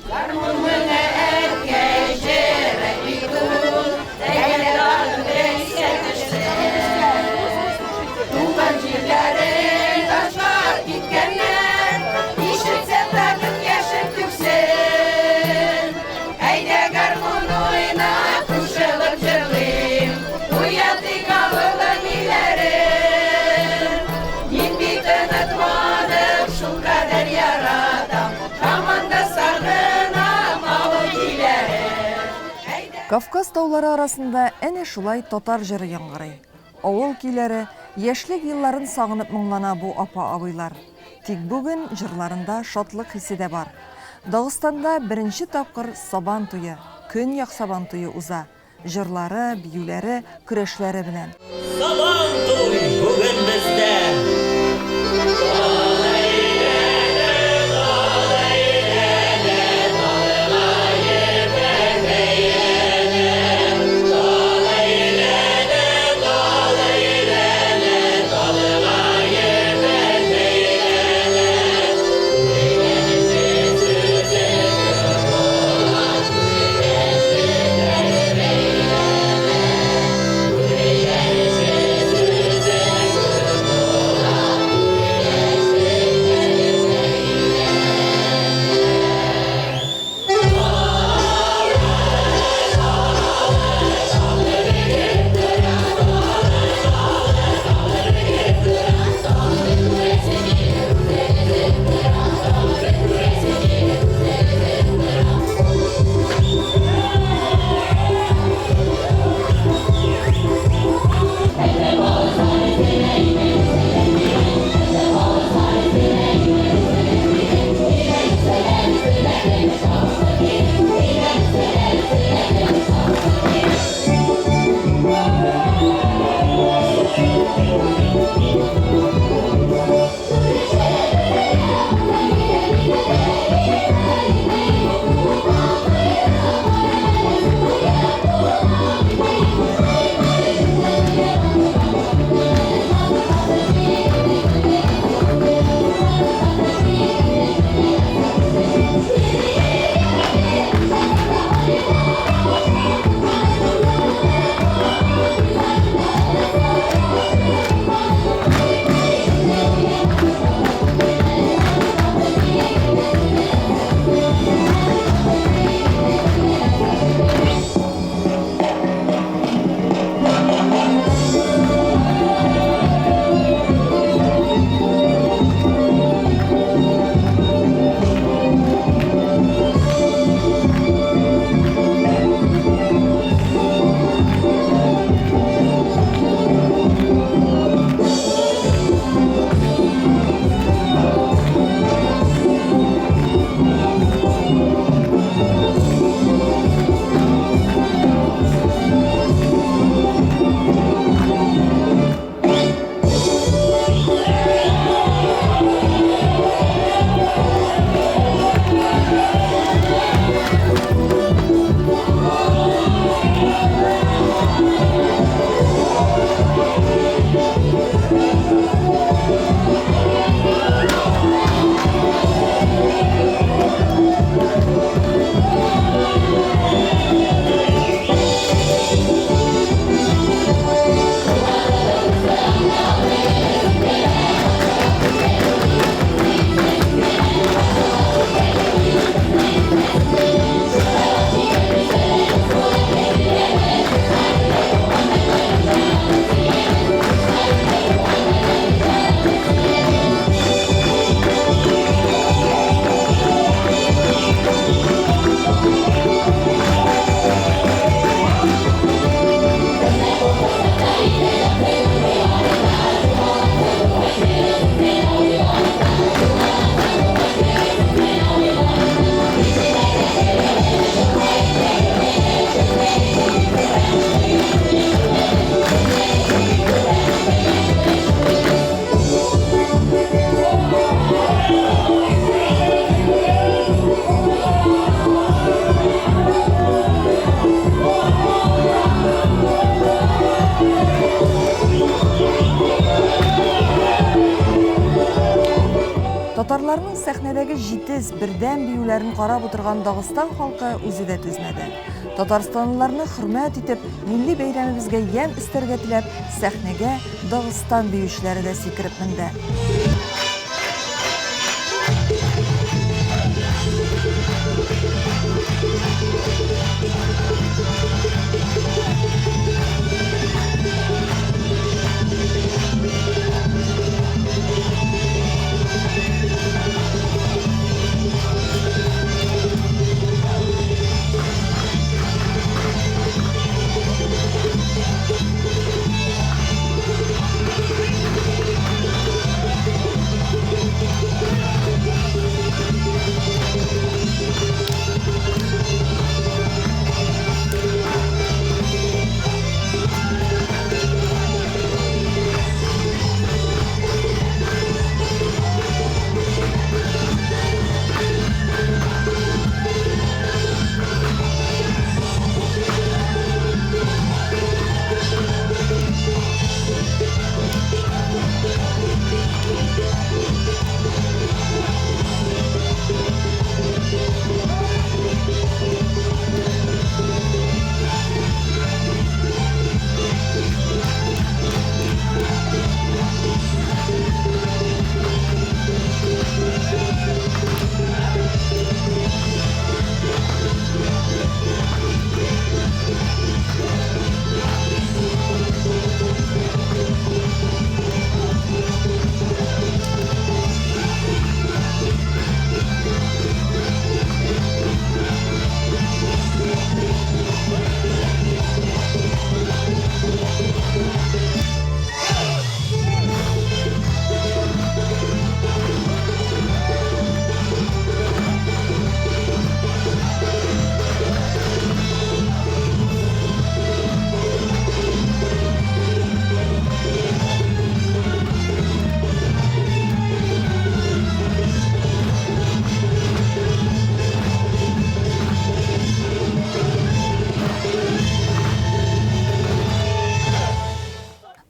Гармун менә әткәй җыры бит ул, Әйдә тагын искә төшсен. Туган җирләрен ташлап киткәннәр, Ишетсен тагын яшен түксен. Әйдә гармун уйна, кушылып җырлыйм, Уятыйк авылым илләрен. Мин бит онытмадым, шулкадәр яратам, Һаман да сагынам авыл көйләрен. Әйдә. Кавказ таулары арасында әнә шулай татар җыры яңгырый. Авыл көйләре, яшьлек елларын сагынып моңлана бу апа-абыйлар. Тик бүген җырларында шатлык хисе дә бар. Дагыстанда беренче тапкыр Сабан туе, Көньяк Сабан туе уза. Җырлары, биюләре, көрәшләре белән. Сабан туй бүген бездә! Татарларның сәхнәдәге җитез, бердәм биюләрен карап утырган Дагыстан халкы үзе дә түзмәде. Татарстанлыларны хөрмәт итеп, милли бәйрәмебезгә ямь өстәргә теләп, сәхнәгә Дагыстан биючеләре дә сикереп менде.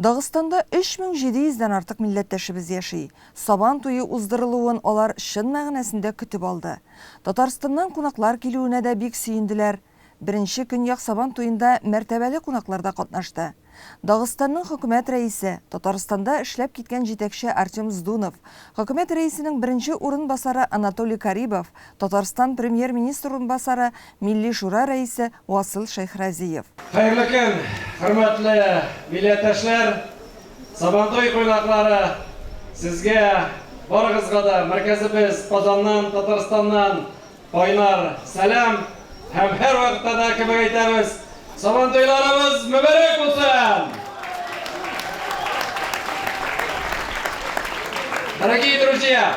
Дагыстанда 3700 дән артык милләттәшебез яши. Сабан туе уздырылуын алар чын мәгънәсендә көтеп алды. Татарстаннан кунаклар килүенә дә бик сөенделәр. Беренче Көньяк Сабан туенда мәртәбәле кунаклар да катнашты. Дагыстанның хөкүмәт рәисе, Татарстанда эшләп киткән җитәкче Артем Здунов, хөкүмәт рәисенең беренче урынбасары Анатолий Карибов, Татарстан премьер-министр урынбасары, Милли Шура рәисе Васыл Шәйхразиев. Хәерле көн, хөрмәтле милләттәшләр, Сабантуй кунаклары! Сезгә барыгызга да мәркәзебез Казаннан, Татарстаннан Кайнар сәлам һәм һәрвакытта да кебек әйтәбез, Сабантуйларыбыз мөбарәк булсын! Дорогие друзья,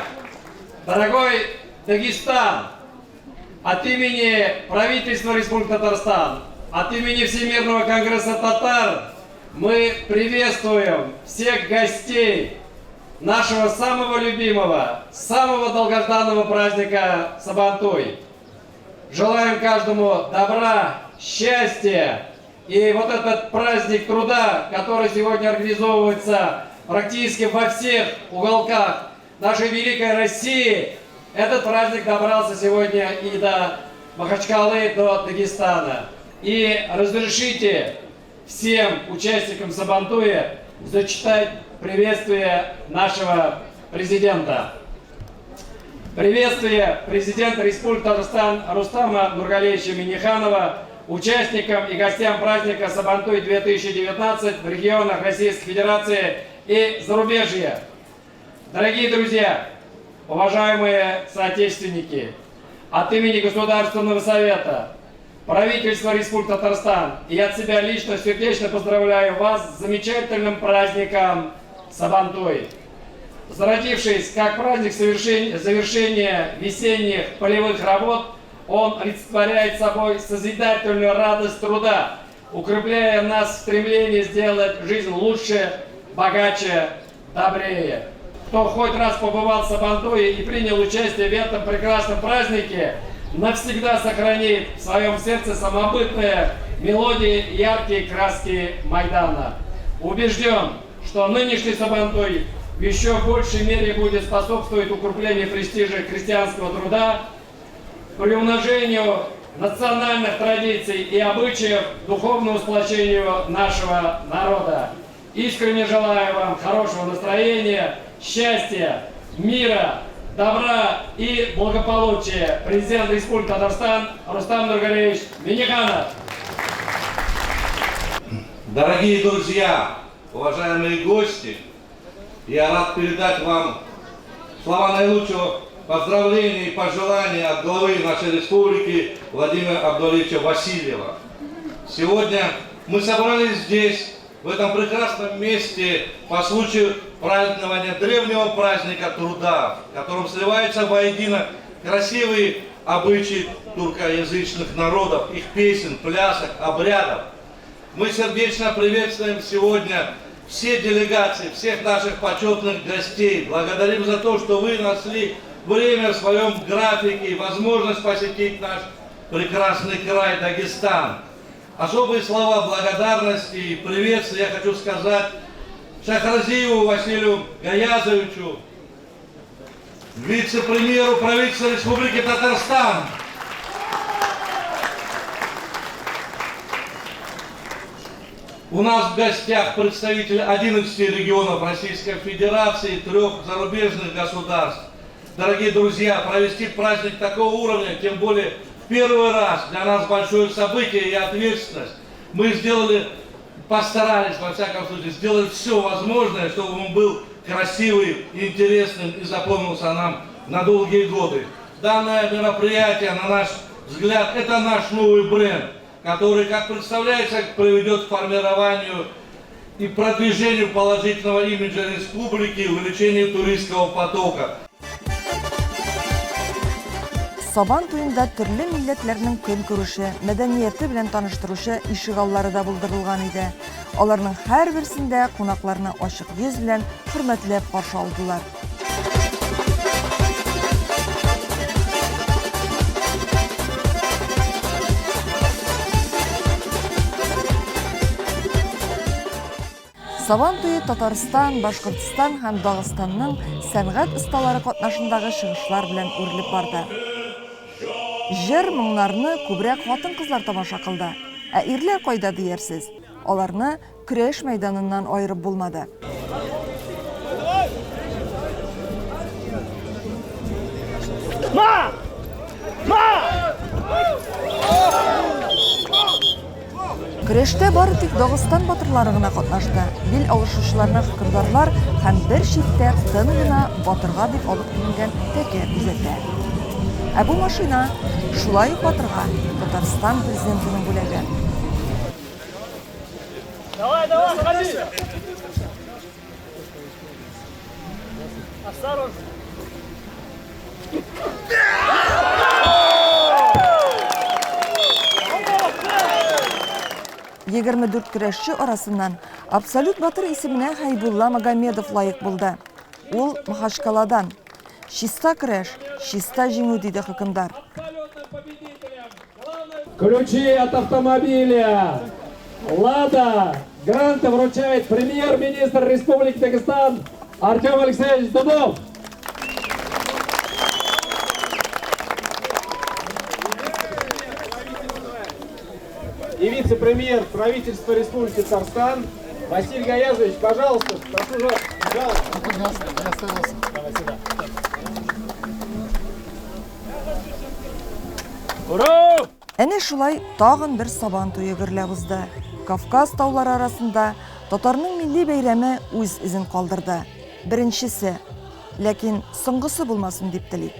дорогой Дагестан, от имени правительства Республики Татарстан, от имени Всемирного конгресса татар мы приветствуем всех гостей нашего самого любимого, самого долгожданного праздника Сабантуй. Желаем каждому добра, счастья и вот этот праздник труда, который сегодня организовывается практически во всех уголках нашей великой России, этот праздник добрался сегодня и до Махачкалы, до Дагестана. И разрешите всем участникам Сабантуя зачитать приветствие нашего президента. Приветствие президента Республики Татарстан Рустама Нургалиевича Минниханова участникам и гостям праздника Сабантуй-2019 в регионах Российской Федерации и зарубежья. Дорогие друзья, уважаемые соотечественники, от имени Государственного Совета, правительства Республики Татарстан и от себя лично сердечно поздравляю вас с замечательным праздником Сабантуй. Зародившись как праздник завершения весенних полевых работ, он олицетворяет собой созидательную радость труда, укрепляя нас в стремлении сделать жизнь лучше, богаче, добрее. Кто хоть раз побывал в Сабантуе и принял участие в этом прекрасном празднике, навсегда сохранит в своем сердце самобытные мелодии, яркие краски Майдана. Убежден, что нынешний Сабантуй в еще большей мере будет способствовать укреплению престижа крестьянского труда, приумножению национальных традиций и обычаев, духовному сплочению нашего народа. Искренне желаю вам хорошего настроения, счастья, мира, добра и благополучия. Президент Республики Татарстан Рустам Нургалиевич Минниханов. Дорогие друзья, уважаемые гости, я рад передать вам слова наилучшего поздравления и пожелания от главы нашей республики Владимира Абдуловича Васильева. Сегодня мы собрались здесь, в этом прекрасном месте, по случаю празднования древнего праздника труда, в котором сливаются воедино красивые обычаи тюркоязычных народов, их песен, плясок, обрядов. Мы сердечно приветствуем сегодня все делегации, всех наших почетных гостей. Благодарим за то, что вы нашли время в своем графике и возможность посетить наш прекрасный край Дагестан. Особые слова благодарности и приветствия я хочу сказать Шахразиеву Василию Гаязовичу, вице-премьеру правительства Республики Татарстан. У нас в гостях представители 11 регионов Российской Федерации, 3 зарубежных государств. Дорогие друзья, провести праздник такого уровня, тем более в первый раз, для нас большое событие и ответственность. Мы сделали, постарались, во всяком случае, сделали все возможное, чтобы он был красивый, интересным и запомнился нам на долгие годы. Данное мероприятие, на наш взгляд, это наш новый бренд, который, как представляется, приведет к формированию и продвижению положительного имиджа республики и увеличению туристского потока. Сабан туенда төрле милләтләрнең көнкүреше, мәдәнияте белән таныштыручы ишегаллары да булдырылган иде. Аларның һәрберсендә кунакларны ачык йөз белән хөрмәтләп каршы алдылар. Сабан туе Татарстан, Башкортстан һәм Дагыстанның сәнгать осталары катнашындагы чыгышлар белән үрелеп барды. Җыр моңнарны күбрәк хатын-кызлар тамаша кылды. Ә ирләр кайда диярсез? Аларны көрәш мәйданыннан аерып булмады. Ма! Ма! Көрәштә бары тик Дагыстан батырлары гына катнашты. Бил алышучыларны хөкемдарлар һәм бер читтә тын гына батырга дип алып киленгән тәкә күзәтә. Ә бу машина шулай ук батырга Татарстан президентының бүләге. Давай, давай, ходи! Осторожно! 24 көрәшче арасыннан абсолют батыр исеменә Хәйбулла Магомедов лаек булды. Ул Махачкаладан. Чиста көрәш, чиста җиңү, диде хөкемдар. Ключи от автомобиля «Лада» Гранта вручает премьер-министр Республики Дагестан Артем Алексеевич Дудов. И вице-премьер правительства Республики Татарстан Василий Гаязович, пожалуйста, прошу вас, пожалуйста. Давай сюда. Ура! Әнә шулай тагын бер Сабан туе гөрләп узды. Кавказ таулары арасында татарның милли бәйрәме үз эзен калдырды. Беренчесе, ләкин соңгысы булмасын дип телик.